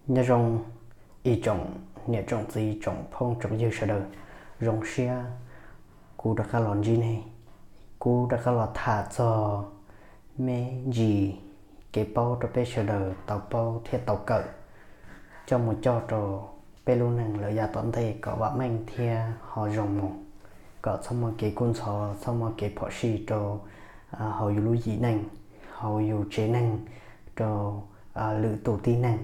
Nyob zoo ib tsoom niam tsoom txiv tsoom phooj tsoom ywg sawv daws, zoo siab kuv rov qab los ntsib nej, kuv rov qab los tham txog me ntsis kev paub rau peb sawv daws tau paub thiab tau kawm, coj mus coj rau peb lub neej lawm yav tom ntej kom vam meej thiab ho zoo mus, kom txhob muaj kev kub ntxhov, txhob muaj kev phom sij rau hauv yus lub yim neej, hauv yus tsev neeg, rau lwm tus tib neeg.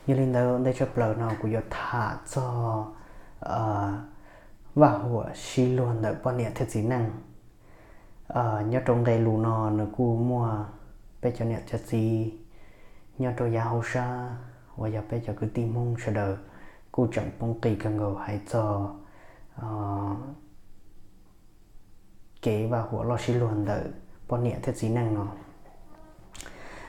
Yog li ntawd ntej tshaj plaws no kuv yuav tham txog vaj huam sib luag ntawm poj niam thiab txiv neej. Nyob rau nqe lus no nws kuj muaj peb cov niam cov txiv nyob rau yav hauv sab uas yog peb cov kwv tij Hmoob sawv daws kuj tseem poob qis kawg nkaus hais txog kev vaj huam loj sib luag ntawm poj niam thiab txiv neej no.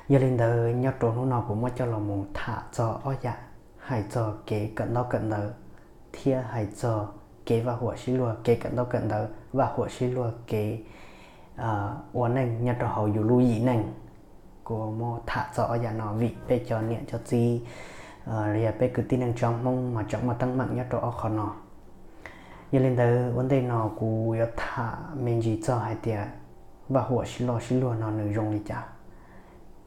Yog li ntawd nyob rau hnub no kuv muab coj los mus tham txog ob yam, hais txog kev kawm ntaub kawm ntawv thiab hais txog kev vaj huam sib luag, kev kawm ntaub kawm ntawv vaj huam sib luag, kev ua neej nyob rau hauv yus lub yim neej. Kuv muab tham txog ob yam no vim peb cov niam cov txiv los yog peb kwv tij neej tsa Hmoob mas tseem muaj teeb meem nyob rau ob qho no. Yog li ntawd ua ntej no kuv yuav tham me ntsis txog hais tias vaj huam sib loj sib luag no nws zoo li cas,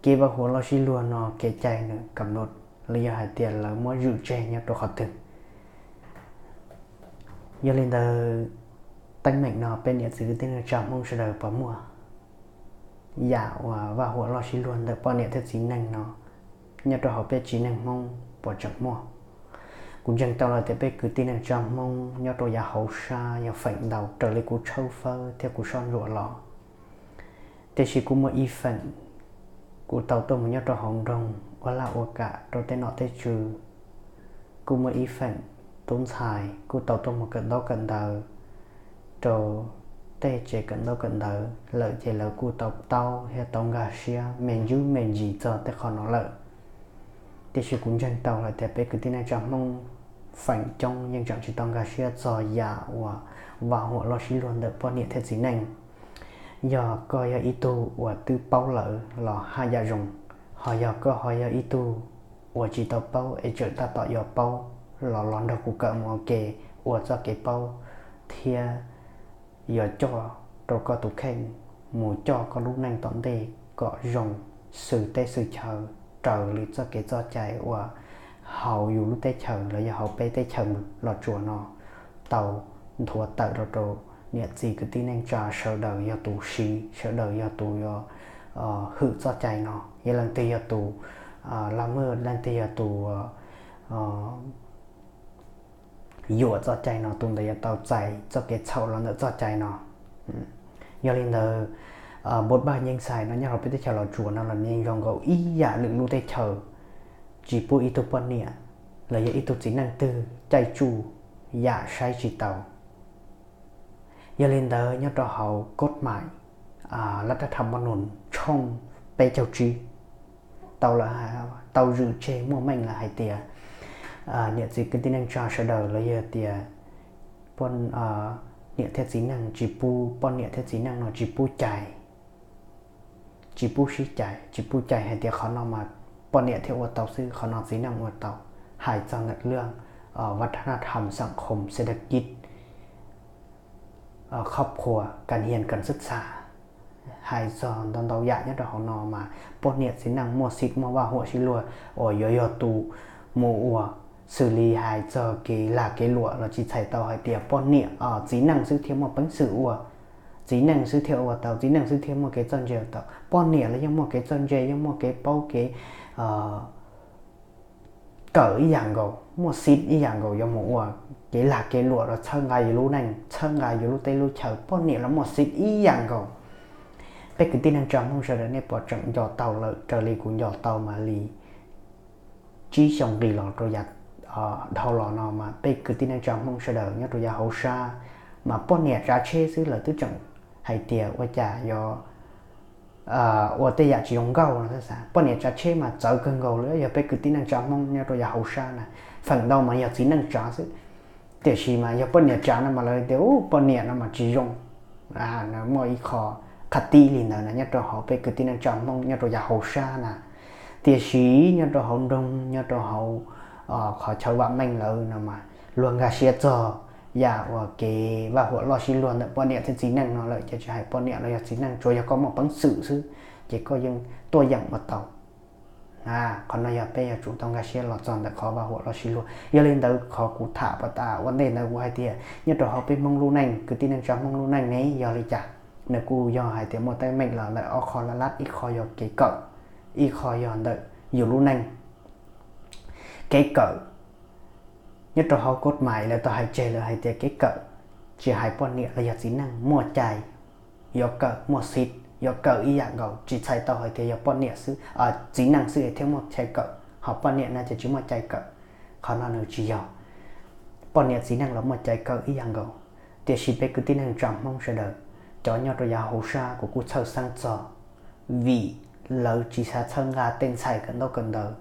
kev vaj huam loj sib luag no kev cai nws kam num los yog hais tias lawv muab zwm tseg nyob rau qhov twg. Yog li ntawd teeb meem no peb niam txiv kwv tij neej tsa Hmoob sawv daws puas muaj yam uas vaj huam loj sib luag ntawm poj niam thiab txiv neej no nyob rau hauv peb tsev neeg Hmoob puas tseem muaj? Kuv ntseeg tau los tias peb kwv tij neej tsa Hmoob nyob rau yav hauv sab yog feem ntau raws li kuv tshawb fawb thiab kuv soj ntsuam los. Tiam sis kuj muaj ib feem kuv tau tuaj mus nyob rau hauv nroog ua laj ua kam rau tej nom tej tswv. Kuj muaj ib feem tub ntxhais kuj tau tuaj mus kawm ntaub kawm ntawv rau tej tsev kawm ntaub kawm ntawv lawm ces lawv kuj tau taub thiab tau nkag siab me ntsis me ntsis txog tej qho no lawm. Tiam sis kuv ntseeg tau hais tias peb kwv tij neej tsa Hmoob feem coob yeej tseem tsis tau nkag siab txog yam uas vaj huam loj sib luag ntawm poj niam thiab txiv neej. Yog koj yog ib tug uas twb paub lawm los haj yam zoo, ho yog koj ho yog ib tug uas tsis tau paub es tseem tab tom yuav paub los los nrog kuv kawm mus ua ke, ua txoj kev paub thiab yuav coj rau koj tus kheej mus coj koj lub neej tom ntej kom zoo xws teb xws chaw, raws li txoj kev txoj cai uas hauv yus lub teb chaws los yog hauv peb teb chaws Los Tsuas no tau nthuav tawm rau rau niam txiv kwv tij neej tsa sawv daws yog tus siv, sawv daws yog tus yuav hwm txoj cai no, yog leej twg yog tus laj maj, leej twg yog tus yuam txoj cai no, tus ntawd yuav tau txais txoj kev txhaum los ntawm txoj cai no. Yog li ntawd, npauj paj yeej xais no nyob hauv peb teb chaws Los Tsuas no los yeej zoo nkaus ib yam lwm lub teb chaws, tsis pub ib tug poj niam los yog ib tug txiv neej twg caij tsuj yam saib tsis taus. Yog li ntawd nyob rau hauv koj maim lab rab tham npoj nus tshooj peb caug tsib tau lawm, tau zwm tseg muaj meej lawm hais tias niam txiv kwv tij neej tsa sawv daws los yog tias niam thiab txiv neej tsis pub, poj niam thiab txiv neej no tsis pub cai, tsis pub sib cais, tsis pub cai hais tias qhov no mas poj niam thiaj ua tau xwb, qhov no txiv neej ua tau. Hais txog ntawm lub vaj rab tham xam khom xe đa kit khop khua kan hian kan xwb xa, hais txog ntau ntau yam nyob rau hauv no mas poj niam txiv neej muaj xij muaj vaj huam sib luag uas yuav yog tus mus ua, xws li hais txog kev lag kev luam los tsis txhais tau hais tias poj niam, txiv neej xwb thiaj muaj peev xwm ua, txiv neej xwb thiaj ua tau, txiv neej xwb thiaj muaj kev txawj ntse tau. Poj niam los yeej muaj kev txawj ntse, yeej muaj kev paub kev kawm ib yam nkaus, muaj xij ib yam nkaus, yuav mus ua kev lag kev luam los txhawb nqa yus lub neej, txhawb nqa yus lub teb lub chaw, poj niam los muaj xij ib yam nkaus. Peb kwv tij neej tsa Hmoob sawv daws nej puas tseem nco tau lawm? Raws li kuv nco tau mas li tsib xyoo nqis los rau yav dhau los no mas peb kwv tij neej tsa Hmoob sawv daws nyob rau yav hauv sab mas poj niam tsav tsheb xwb lawv twb tseem hais tias ua cas yuav ua tej yam tsis zoo nkauj no xwb. Poj niam tsav tsheb mas txawv kawg nkaus li, yog peb kwv tij neej tsa Hmoob nyob rau yav hauv sab na, feem ntau mas yog txiv neej tsav xwb. Tiam sis mas yog poj niam tsav no mas lawv tias poj niam no mas tsis zoo. Muaj ib qho qhov tib li ntawd na nyob rau hauv peb kwv tij neej tsa Hmoob nyob rau yav hauv sab na. Tiam sis nyob rau hauv nroog, nyob rau hauv qhov chaw vam meej lawm no mas luag nkag siab txog yam uas kev vaj huam loj sib luag ntawm poj niam thiab txiv neej no lawm ces tsis hais poj niam los yog txiv neej, tsuas yog koj muaj peev xwm xwb ces koj yeej tuaj yeem ua tau. Qhov no yog peb yuav tsum tau nkag siab los txog ntawm qhov vaj huam loj sib luag. Yog li ntawd qhov kuv tham pas tas ua ntej ntawd kuv hais tias nyob rau hauv peb Hmoob lub neej, kwv tij neej tsa Hmoob lub neej ne yog li cas, nws kuj yog hais tias muaj teeb meem los ntawm ob qho laj laj, ib qho yog kev kawm, ib qho yog ntawm yus lub neej. Kev kawm, nyob rau hauv koj mais lawv tau hais tseg lawm hais tias kev kawm, tsis hais poj niam los yog txiv neej, muaj cai yuav kawm, muaj xib yuav kawm ib yam nkaus, tsis txhais tau hais tias yog poj niam xwb, txiv neej xwb thiaj muaj cai kawm, ho poj niam no ces tsis muaj cai kawm. Qhov no nws tsis yog. Poj niam txiv neej los muaj cai kawm ib yam nkaus, tiam sis peb kwv tij neej tsa Hmoob sawv daws, cov nyob rau yav hauv sab kuv kuj txhawj xeeb txog, vim lawv tsis xav txhawb nqa tej ntxhais kawm ntaub kawm ntawv.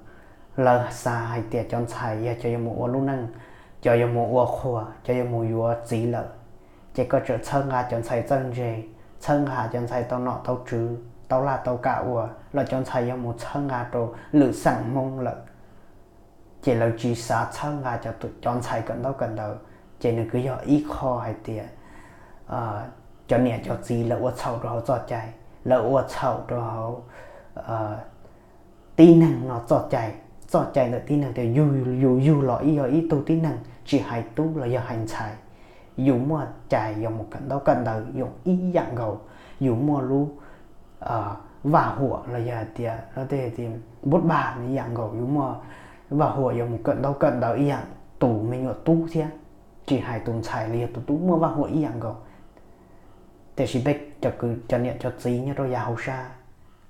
Lawv xav hais tias cov ntxhais yog cov yuav mus ua lub neej, cov yuav mus ua qhua, cov yuav mus yuav txiv lawm, ces koj tseem txhawb nqa cov ntxhais txawj ntse, txhawb nqa cov ntxhais tau nom tau tswv, tau laj tau kam ua, los cov ntxhais yuav mus txhawb nqa rau lwm xeem Hmoob lawm, ces lawv tsis xav txhawb nqa cov ntxhais kawm ntaub kawm ntawv. Ces nws kuj yog ib qho hais tias cov niam cov txiv lawv ua txhaum rau hauv txoj cai, lawv ua txhaum rau hauv tib neeg no txoj cai. Txoj cai ntawm tib neeg tias yus, yus yug los ib, yog ib tug tib neeg, tsis hais tub los yog hais ntxhais, yus muaj cai yuav mus kawm ntaub kawm ntawv yus ib yam nkaus, yus muaj lub vaj huam los yog hais tias, npub baj ib yam nkaus, yus muaj vaj huam yuav mus kawm ntaub kawm ntawv ib yam tus me nyuam tub thiab, tsis hais tus ntxhais los yog tus tub muaj vaj huam ib yam nkaus. Tiam sis peb cov niam cov txiv nyob rau yav hauv sab,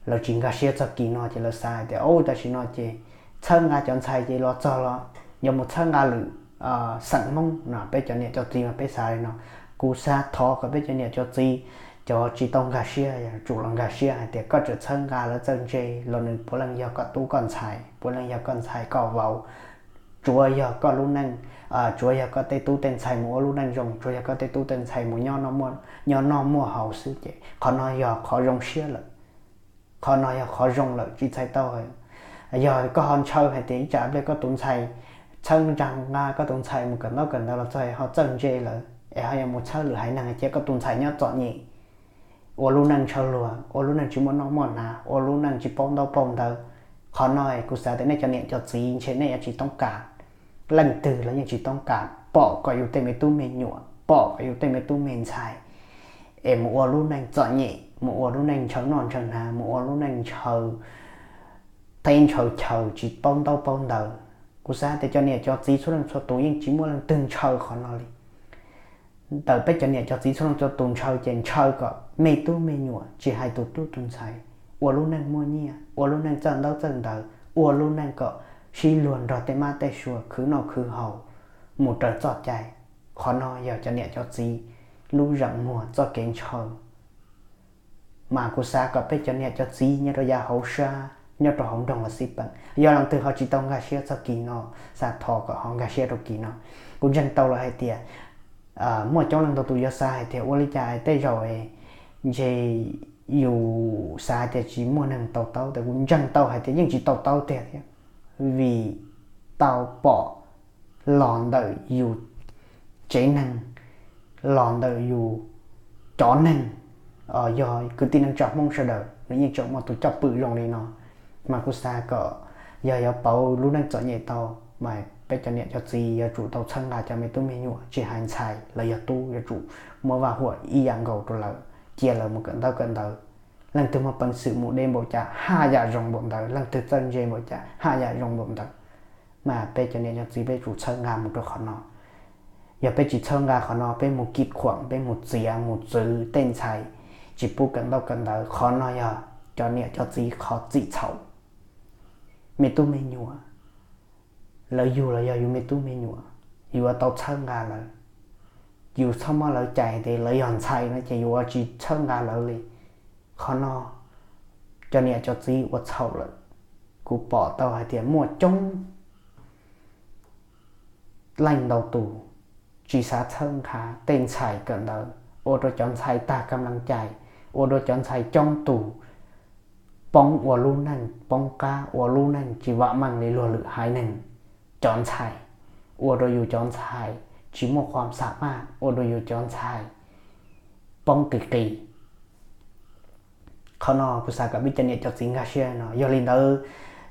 lawv tsis nkag siab txog kis no ces lawv xav hais tias, o, tam sim no ces txhawb nqa cov ntxhais ces los txog los yuav mus txhawb nqa lwm xeem Hmoob no. Peb cov niam cov txiv mas peb xav li no. Kuv xav thov kom peb cov niam cov txiv, cov tsis tau nkag siab yuav tsum los nkag siab hais tias koj tseem txhawb nqa lawv txawj ntse los nws puav leej yog koj tub koj ntxhais, puav leej yog koj ntxhais koj vauv, tsuav yog koj lub neej, tsuav yog koj tej tub tej ntxhais mus ua lub neej zoo, tsuav yog koj tej tub tej ntxhais mus nyob noj muaj haus xwb ces qhov no yog qhov zoo siab lawm. Qhov no yog qhov zoo lawm, tsis txhais tau yog koj ho ntshaw hais tias ib tsam pliag koj tus ntxhais, txhawb nqa koj tus ntxhais mus kawm ntaub kawm ntawv los txog ho txawj ntse lawm es ho yuav mus txhawb lwm haiv neeg cia koj tus ntxhais nyob txom nyem, ua lub neej ntshaw luag, ua lub neej tsis muaj noj muaj hnav, ua lub neej tsis paub ntaub paub ntawv. Qhov no kuv xav tias nej cov niam cov txiv ntshe nej yuav tsis toob kas, leej twg los yeej tsis toob kas pom kom yus tej me tub me nyuam, pom kom yus tej me tub me ntxhais es mus ua lub neej txom nyem, mus ua lub neej ntshaw noj ntshaw hnav, mus ua lub neej ntshaw teb ntshaw chaw, tsis paub ntaub paub ntawv. Kuv xav tias cov niam cov txiv txhua leej txhua tus yeej tsis muaj leej twg ntshaw qhov no li. Ntawm peb cov niam cov txiv txhua leej txhua tus ntshaw ces ntshaw kom me tub me nyuam, tsis hais tus tub tus ntxhais, ua lub neej muaj nyiaj, ua lub neej txawj ntaub txawj ntawv, ua lub neej kom sib luag nrog tej mab tej sua khwv noj khwv haus mus raws txoj cai. Qhov no yog cov niam cov txiv lub zeem muag txoj kev ntshaw. Mas kuv xav kom peb cov niam cov txiv nyob rau yav hauv sab, nyob rau hauv nroog los xij peem, yog leej twg ho tsis tau nkag siab txog kis no, xav thov kom ho nkag siab rau kis no. Kuv ntseeg tau lawm hais tias muaj coob leej ntau tus yuav xav hais tias ua li cas tej zaum ntshe yus xav hais tias tsis muaj neeg to taub, tias kuv ntseeg tau hais tias yeej tsis to taub tiag thiab, vim tau pom los ntawm yus tsev neeg, los ntawm yus cov neeg, yog kwv tij neej tsa Hmoob sawv daws nws yeej tseem muaj tus coj pwm zoo li no. Mas kuv xav kom yog yuav pauv lub neej txom nyem tau, mas peb cov niam cov txiv yuav tsum tau txhawb nqa cov me tub me nyuam, tsis hais ntxhais los yog tub yuav tsum muab vaj huam ib yam nkaus rau lawv, cia lawv mus kawm ntaub kawm ntawv. Leej twg muaj peev xwm mus deb npaum cas haj yam zoo npaum ntawd, leej twg txawj ntse npaum cas haj yam zoo npaum ntawd. Mas peb cov niam cov txiv peb tsum txhawb nqa mus rau qhov no. Yog peb tsis txhawb nqa qhov no, peb mus kim khuam, peb mus txiav mus txwv tej ntxhais tsis pub kawm ntaub kawm ntawv, qhov no yog cov niam cov txiv qhov txim txhaum. Me tub me nyuam, lawv yug los yog yus me tub me nyuam, yuav tau txhawb nqa lawv. Yus txhob muab lawv cais tias lawv yog ntxhais no ces yuav tsis txhawb nqa lawv li. Qhov no cov niam cov txiv ua txhaum lawm. Kuv pom tau hais tias muaj coob leej ntau tus tsis xav txhawb nqa tej ntxhais kawm ntawv, ua rau cov ntxhais tag kam lees cai, ua rau cov ntxhais coob tus poob ua lub neej poob qab, ua lub neej tsis vam meej li luag lwm haiv neeg cov ntxhais, ua rau yus cov ntxhais tsis muaj qhuam xam maj, ua rau yus cov ntxhais poob qis qis. Qhov no kuv xav kom peb cov niam cov txiv nkag siab no. Yog li ntawd,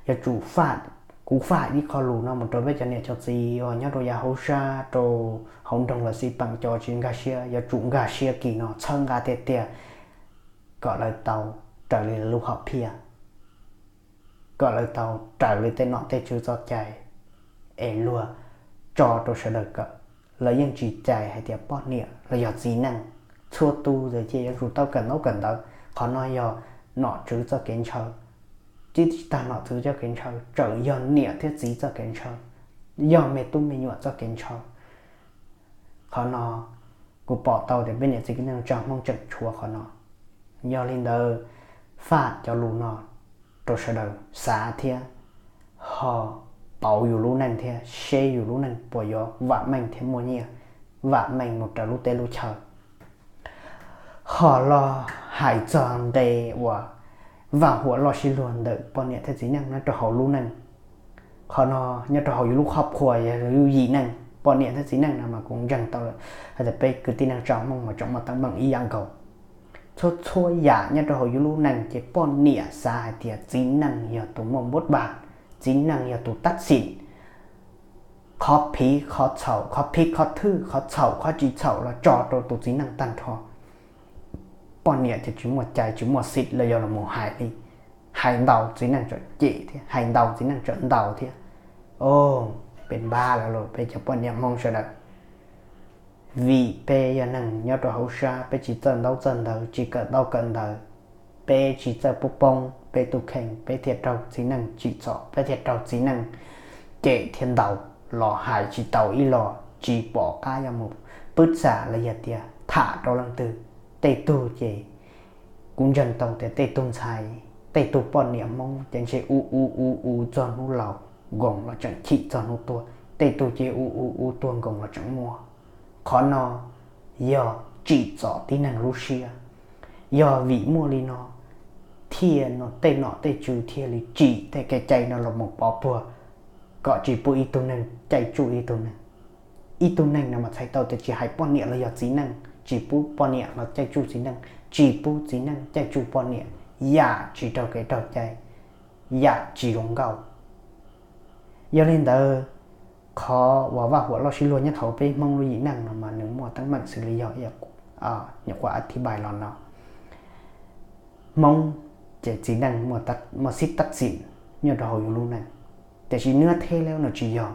yuav tsum faj, kuv faj ib qho lus no mus rau peb cov niam cov txiv uas nyob rau yav hauv sab rau hauv nroog los xij peem cov tsis nkag siab, yuav tsum nkag siab kis no, txhawb nqa tiag tiag kom lawv tau raws li lub hom phiaj, kom lawv tau raws li tej nom tej tswv txoj cai es luag tso rau sawv daws kawm. Lawv yeej tsis cais hais tias poj niam los yog txiv neej, txhua tus ces yuav tsum tau kawm ntaub kawm ntawv. Qhov no yog nom tswv txoj kev ntshaw, tsis tag nom tswv txoj kev ntshaw, tseem yog niam thiab txiv txoj kev ntshaw, yog me tub me nyuam txoj kev ntshaw. Qhov no kuv pom tau tias peb niam txiv kwv tij neej tsa Hmoob tseem tshuav qhov no. Yog li ntawd, faj cov lus no rau sawv daws xav thiab ho pauv yus lub neej thiab seb yus lub neej puas yuav vam meej thiab muaj nyiaj, vam meej mus raws lub teb lub chaw. Ho los hais txog nqe uas vaj huam loj sib luag ntawm poj niam thiab txiv neej nyob rau hauv lub neej. Qhov no nyob rau hauv yus lub qhov phuam, yus yim neej, poj niam thiab txiv neej no mas kuv ntseeg tau lawm hais tias peb kwv tij neej tsa Hmoob mas tseem muaj teeb meem ib yam nkaus. Txhua txhua yam nyob rau hauv yus lub neej ces poj niam xav hais tias txiv neej yog tus muaj npuab npaj, txiv neej yog tus tab xim qhov phiv qhov txhaum, qhov phiv qhov thwj, qhov txhaum qhov tsis txhaum los tso rau tus txiv neej tag nrho. Poj niam ces tsis muaj cai tsis muaj xim los yog los mus hais li. Hais ntau txiv neej tseem cem thiab, hais ntau txiv neej tseem ntaus thiab. O, peb npab lawm los peb cov poj niam Hmoob sawv daws. Vim peb yog neeg nyob rau hauv sab, peb tsis txawj ntaub txawj ntawv, tsis kawm ntaub kawm ntawv, peb tsis txawj pub poob peb tus kheej, peb thiaj raug txiv neej tsim txom, peb thiaj raug txiv neej cem thiab ntaus, los hais tsis tau ib los, tsis pom qab yuav mus pwb xam los yog tias tham rau leej twg. Tej tug ces kuv ntseeg tau tias tej tug ntxhais, tej tug poj niam Hmoob ces ntshe u u u u txog hnub laus, nkoos los tseem chim txog hnub tuag, tej tug ces u u u tuag nkoos los tseem muaj. Qhov no yog tsim txom tib neeg lub siab. Yog vim muaj li no thiaj no tej nom tej tswv thiaj li tsim tej kev cai no los mus pov puag kom tsis pub ib tug neeg caij tsuj ib tug neeg. Ib tug neeg no mas txhais tau tias tsis hais poj niam los yog txiv neej, tsis pub poj niam los caij tsuj txiv neej, tsis pub txiv neej caij tsuj poj niam, yam tsis raug kev raug cai, yam tsis zoo nkauj. Yog li ntawd, qhov uas vaj huam loj sib luag nyob hauv peb Hmoob lub yim neej no mas nws muaj teeb meem xws li yog nyuam qhuav a thi npais los no. Hmoob ces txiv neej muaj xib tab xim nyob rau hauv yus lub neej, tiam sis nws the lawm no tsis yog.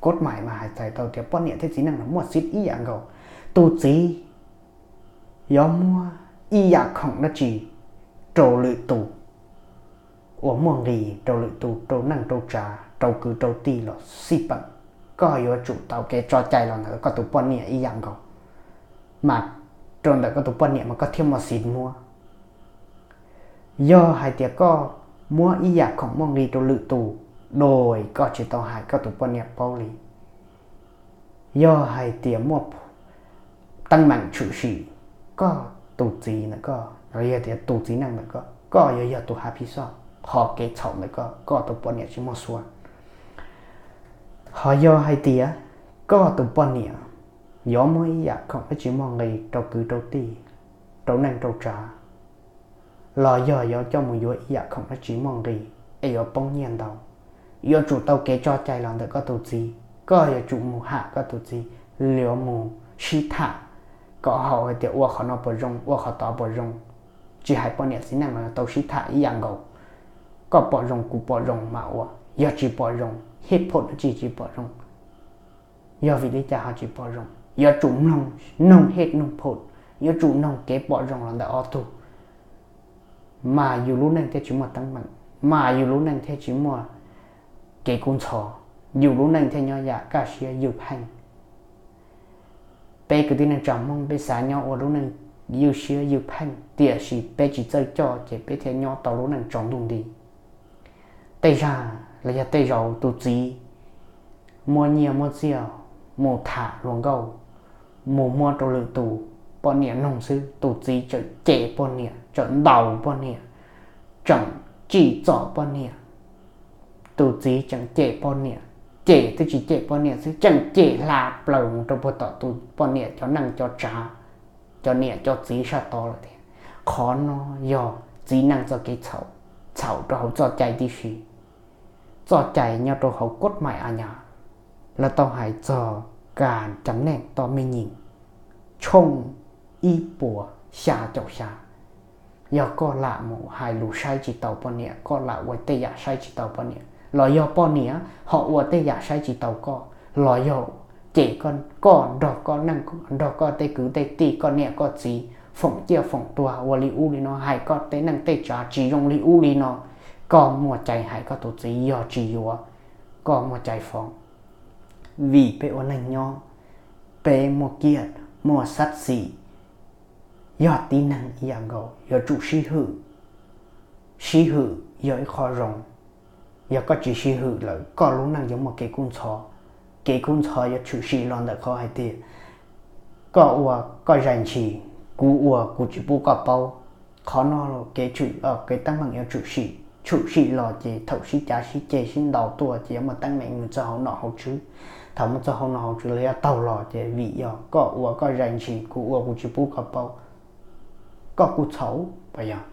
Kod mais mas hais txhais tau tias poj niam thiab txiv neej no muaj xib ib yam nkaus. Tus txiv yuav muab ib yam khoom dab tsi rau lwm tus uas muaj nqis rau lwm tus, rau neej rau tsav, rau kwv rau tij los xij peem, koj yuav tsum tau kev tso cai los ntawm koj tus poj niam ib yam nkaus, mas rau ntawm koj tus poj niam mas koj thiaj muaj xib muab. Yog hais tias koj muab ib yam khoom muaj nqis rau lwm tus, dua koj tsis tau hais koj tus poj niam paub li. Yog hais tias muaj teeb meem tshwm sim, koj tus txiv ntawm koj los yog tias tus txiv neej ntawm koj, koj yuav yog tus hab phiv xoj qhov kev txhaum ntawm koj, koj tus poj niam tsis muaj xua. Ho yog hais tias koj tus poj niam yuav muab ib yam khoom dab tsi muaj nqis rau kwv rau tij, rau neej rau tsav, los yog yuav coj mus yuav ib yam khoom dab tsi muaj nqis es yuav poob nyiaj ntau, yuav tsum tau kev tso cai los ntawm koj tus txiv. Koj yuav tsum mus ham koj tus txiv, yuav mus sib tham kom haum hais tias ua qhov no puas zoo, ua qhov tod puas zoo. Tsis hais poj niam txiv neej los tau sib tham ib yam nkaus. Koj pom zoo kuv pom zoo mas ua, yog tsis pom zoo, hej phoom dab tsi tsis pom zoo, yog vim li cas ho tsis pom zoo, yuav tsum mloog, noog hej noog phoom, yuav tsum noog kev pom zoo los ntawm ob tug, mas yus lub neej thiaj tsis muaj teeb meem, mas yus lub neej thiaj tsis muaj kev kub ntxhov, yus lub neej thiaj nyob yam kaj siab ywj pheej. Peb kwv tij neej tsa Hmoob peb xav nyob ua lub neej ywj siab ywj pheej, tiam sis peb tsis txawj coj ces peb thiaj nyob tau lub neej tsaus ntuj nti. Tej zag los yog tej zaum tus txiv muab nyiaj muab txiaj mus tham hluas nkauj, mus muab rau lwm tus, poj niam noog xwb tus txiv tseem cem poj niam, tseem ntaus poj niam, tseem tsim txom poj niam. Tus txiv tseem cem poj niam, cem twb tsis cem poj niam xwb, tseem cem hla plaws mus rau puag tom tus poj niam cov neej cov tsav, cov niam cov txiv sab tod lawm tias qhov no yog txiv neej txoj kev txhaum, txhaum rau hauv txoj cai tib si. Txoj cai nyob rau hauv kod mais a nyas, lawv tau hais txog kas cam neej toj me nyim tshooj ib puas xya caum xya. Yog koj lam mus hais lus saib tsis taus poj niam, koj lam ua tej yam saib tsis taus poj niam, los yog poj niam ho ua tej yam saib tsis taus koj, los yog cem koj nrog koj neej, nrog koj tej kwv tej tij, koj niam koj txiv foom ciaj foom tuag ua li ub li no, hais koj tej neej tej tsav tsis zoo li ub li no, koj muaj cai hais koj tus txiv yog tsis yuav, koj muaj cai foom. Vim peb ua neej nyob, peb muaj kiaj muaj xab xis, yog tib neeg ib yam nkaus yuav tsum sib hwm. Sib hwm yog ib qho zoo, yog koj tsis sib hwm lawm koj lub neej yuav muaj kev kub ntxhov. Kev kub ntxhov yuav tshwm sim los ntawm qhov hais tias koj ua koj zais ntshis, kuv ua kuv tsis pub koj paub. Qhov no kev, kev teeb meem yuav tshwm sim, tshwm sim los ces thaum sib cav sib ceg sib ntaus tuaj ces yuav muaj teeb meem mus txog hauv nom hauv tswv. Thaum mus txog hauv nom hauv tswv los yuav taug los ces vim yog koj ua koj zais ntshis, kuv ua kuv tsis pub koj paub, koj kuj txhaum. Puas yog?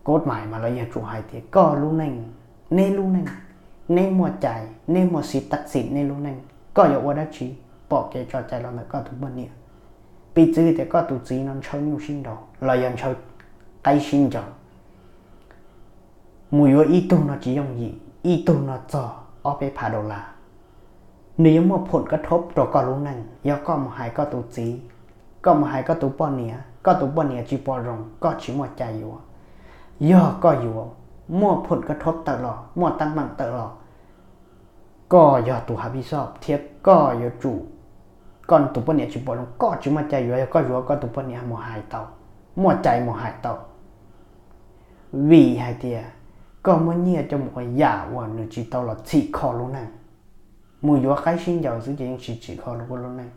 Kod mais mas lawv yog tsum hais tias koj lub neej, neb lub neej, neb muaj cai, neb muaj xis tab xim neb lub neej, koj yuav ua dab tsi pom kev tso cai los ntawm koj tus poj niam. Piv txwv tias koj tus txiv no ntshaw nyuj sib nraus los yog ntshaw qaib sib ncaws, mus yuav ib tug no tsis yooj yim, ib tug no txog ob peb phav dollar. Nws yuav muaj phom kab thob rau koj lub neej. Yog koj mus hais koj tus txiv, koj mus hais koj tus poj niam, koj tus poj niam tsis pom zoo, koj tsis muaj cai yuav. Yog koj yuav, muaj phom kab thob tawm los, muaj teeb meem tawm los, koj yog tus hav pis xoj thiab koj yuav tsum, koj tus poj niam tsis pom zoo, koj tsis muaj cai yuav, yog koj yuav koj tus poj niam mus hais tau, muaj cai mus hais tau. Vim hais tias koj muab nyiaj coj mus ua yam uas nws tsis tau los txhim kho lub neej. Mus yuav qaib sib ncaws xwb ces yeej tsis txhim kho lub lub neej.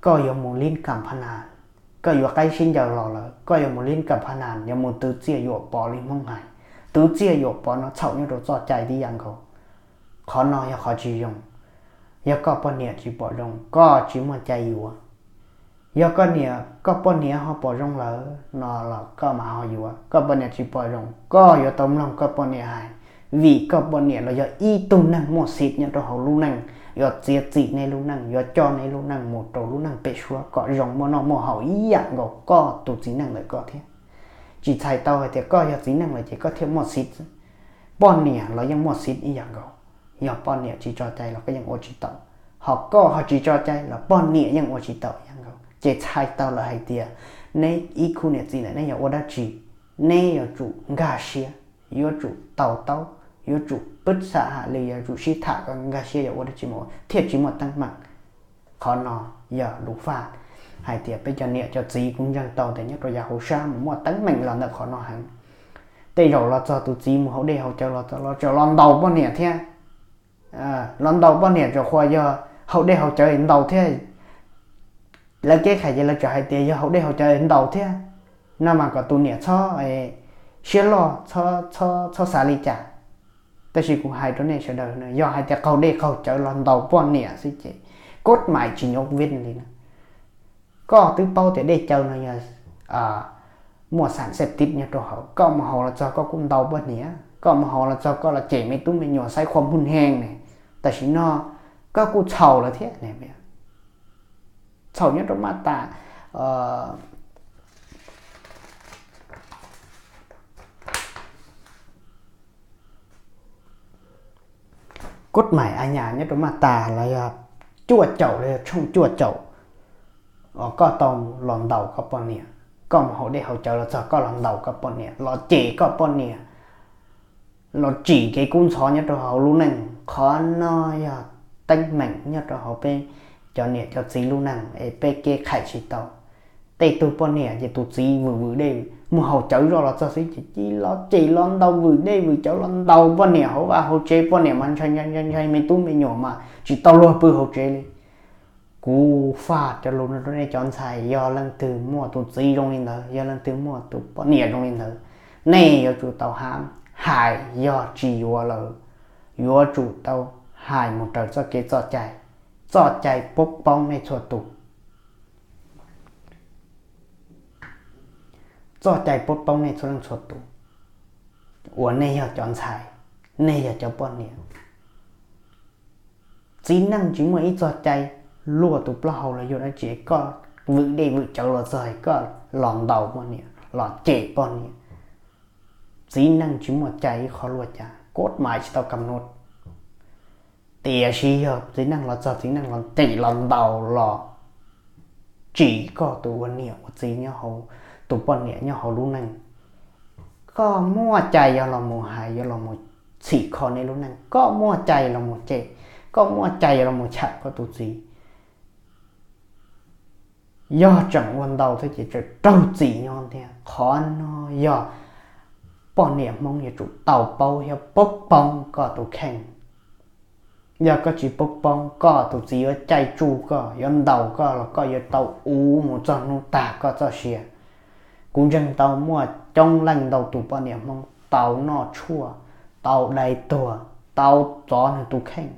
Koj yuav mus lib kam phab nas, koj yuav qaib sib ncaws los lawm koj yuav mus lib kam phab nas, yuav mus twv txiaj yuam pov li Hmoob hais. Twv txiaj yuam pov no txhaum nyob rau txoj cai tib yam nkaus. Qhov no yog qhov tsis zoo. Yog koj poj niam tsis pom zoo, koj tsis muaj cai yuav. Yog koj niam, koj poj niam ho pom zoo lawm no los koj mam ho yuav. Koj poj niam tsis pom zoo, koj yuav tau mloog koj poj niam hais, vim koj poj niam los yog ib tug neeg muaj xis nyob rau hauv lub neej, yuav txiav txim nej lub neej, yuav coj nej lub neej mus rau lub neej pem suab kom zoo muaj noj muaj haus ib yam nkaus koj tus txiv neej ntawm koj thiab. Tsis txhais tau hais tias koj yog txiv neej lawm ces koj thiaj muaj xis. Poj niam los yeej muaj xis ib yam nkaus. Yog poj niam tsis tso cai los koj yeej ua tsis tau, ho koj ho tsis tso cai los poj niam yeej ua tsis tau ib yam nkaus. Ces txhais tau lawm hais tias neb ib khub niam txiv ntawm neb yog ua dab tsi, neb yuav tsum nkag siab, yuav tsum tau taub, yuav tsum pwb xam ham li, yuav tsum sib tham kom nkag siab yuav ua dab tsi mus thiaj tsis muaj teeb meem. Qhov no yog lus faj hais tias peb cov niam cov txiv kuv ntseeg tau tias nyob rau yav hauv sab mus muaj teeb meem los ntawm qhov no heev. Tej zaum los txog tus txiv mus haus dej haus cawv los txog los tseem los ntaus poj niam thiab. Los ntaus poj niam tseem qhuas yog haus dej haus cawv ntaus thiab. Lawv kev khais ces lawv tseem hais tias yog haus dej haus cawv ntaus thiab. No mas kom tus niam txhob siab loj, txhob xav li cas. Tab sis kuv hais rau nej sawv daws, yog hais tias qaug dej qaug cawv los ntaus poj niam xwb ces kod mais tsis nyob vij li na. Koj twb paub tias dej cawv no yog muaj xam xej tib nyob rau hauv, koj mus haus los txog koj kuj ntaus poj niam, koj mus haus los txog koj los cem me tub me nyuam xaiv qhua muag heev ne. Tam sim no koj kuj txhaum lawm thiab ne. Txhaum nyob rau maj tas kod mais a nyas nyob rau maj tas los yog cuaj caum los yog tshooj cuaj caum, koj tau los ntaus koj poj niam, koj mus haus dej haus cawv los txog koj los ntaus koj poj niam, los cem koj poj niam, los tsim kev kub ntxhov nyob rau hauv lub neej. Qhov no yog teeb meem nyob rau hauv peb cov niam cov txiv lub neej es peb kev khais tsis tau. Tej tug poj niam ces tus txiv vwm vwm dej mus haus cawv zoj los txog xwb ces cia li los cem los ntaus, vwm dej vwm cawv los ntaus poj niam hauv vaj hauv tsev, poj niam mas ntshai ntshai ntshai ntshai, me tub me nyuam mas tsis tau luag pw hauv tsev li. Kuv faj cov lus no rau nej cov ntxhais, yog leej twg muaj tus txiv zoo li ntawd, yog leej twg muaj tus poj niam zoo li ntawd, nej yuav tsum tau ham hais yog tsis yuav lawm, yuav tsum tau hais mus raws txoj kev txoj cai. Txoj cai poob poob nej txhua tus. Txoj cai poob poob nej txhua leej txhua tus uas nej yog cov ntxhais, nej yog cov poj niam. Txiv neej tsis muaj ib txoj cai luaj tus plaub hau los yog dab tsi, koj vwm dej vwm cawv los txog koj los ntaus poj niam los cem poj niam. Txiv neej tsis muaj cai ib qho luaj cas, koj mam tsis tau kam nuj. Tiam sis yog txiv neej los txog txiv neej los cem los ntaus los tsim koj tus ua niam ua txiv nyob hauv, tus poj niam nyob hauv lub neej, koj muaj cai yuav los mus hais, yuav los mus txhim kho nej lub neej, koj muaj cai los mus cem, koj muaj cai yuav los mus cham koj tus txiv. Yog tseem ua ntau thiab ces tseem raug txim nyob thiab. Qhov no yog poj niam Hmoob yuav tsum tau paub thiab poob poob koj tus kheej. Yog koj tsis poob poob, koj tus txiv yuav caij tsuj koj, yuav ntaus koj los koj yuav tau ua mus txog hnub tag koj txoj sia. Kuv ntseeg tau muaj coob leej ntau tus poj niam Hmoob tau noj tshuaj, tau dai tuag, tau txov nws tus kheej,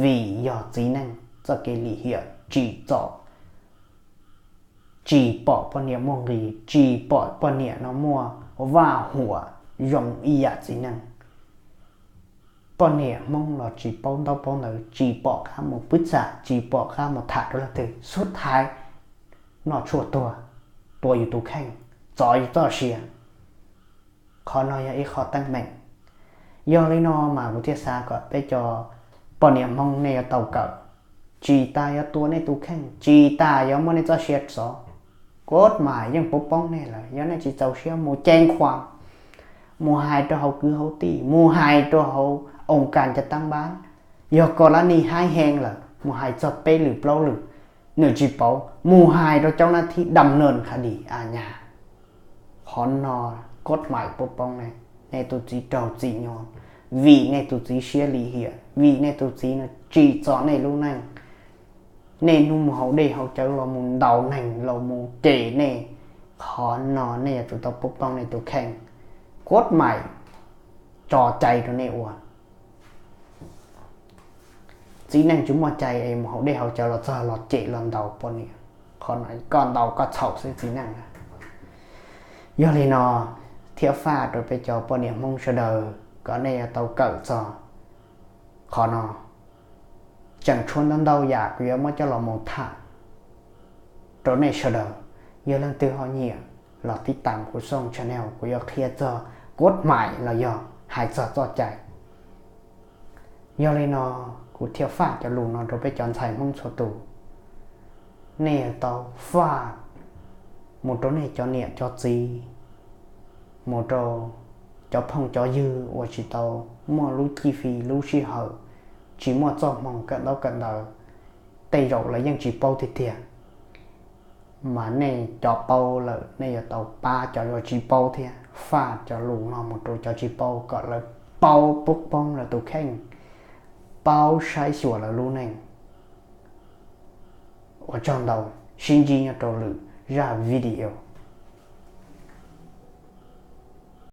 vim yog txiv neej txoj kev lim hiam tsim txom, tsis pom poj niam muaj nqis, tsis pom poj niam no muaj vaj huam zoo ib yam txiv neej. Poj niam Hmoob los tsis paub ntaub paub ntawv, tsis pom qab mus pwb txam, tsis pom qab mus tham rau leej twg, xub thaiv noj tshuaj tuag, tua yus tus kheej, txov yus txoj sia. Qhov no yog ib qho teeb meem. Yog li no mas kuv thiaj xav kom peb cov poj niam Hmoob nej yuav tau kawm, tsis tas yuav tua nej tus kheej, tsis tas yuav muab nej txoj sia txov, koj mas yeej poob poob nej lawm. Yog nej tsis txaus siab mus ceev khuam, mus hais rau hauv kwv hauv tij, mus hais rau hauv oo kas cov tab npab. Yog koj lab nis haib heev lawm mus hais txog peb lwm plaub lwm, nws tsis pauv, mus hais rau cov nab thib dam nws qha dis a nyas. Qhov no koj mam poob poob nej, nej tus txiv raug txim nyob, vim nej tus txiv siab lim hiam, vim nej tus txiv no tsim txom nej lub neej. Nej hnub mus haus dej haus cawv los mus ntaus neeg los mus cem nej, qhov no nej yuav tsum tau poob poob nej tus kheej. Koj mam tso cai rau nej ua. Txiv neej tsis muaj cai es mus haus dej haus cawv los txog los cem los ntaus poj niam, qhov no koj ntaus koj txhaum xwb txiv neej. Yog li no thiaj faj rau peb cov poj niam Hmoob sawv daws kom nej yuav tau kawm txog qhov no. Tseem tshuav ntau ntau yam kuv yuav muab coj los mus tham rau nej sawv daws. Yog leej twg ho nyiam los tib tam kuv xoo channel, kuv yuav qhia txog koj mam los yog hais txog txoj cai. Yog li no kuv thiaj faj cov lus no rau peb cov ntxhais Hmoob txhua tus. Nej yuav tau faj mus rau nej cov niam cov txiv, mus rau cov phooj cov ywg uas tsis tau muaj lub cib fim lub sij hawm, tsis muaj txoj hmoo kawm ntaub kawm ntawv, tej zaum lawv yeej tsis paub tiag tiag. Mas nej cov paub lawm nej yuav tau pab cov uas tsis paub thiab, faj cov lus no mus rau cov tsis paub kom lawv paub poob poob lawv tus kheej, paub saib xyuas lawv lub neej. Ua tsaug ntau, sib ntsib nyob rau lwm zaj video.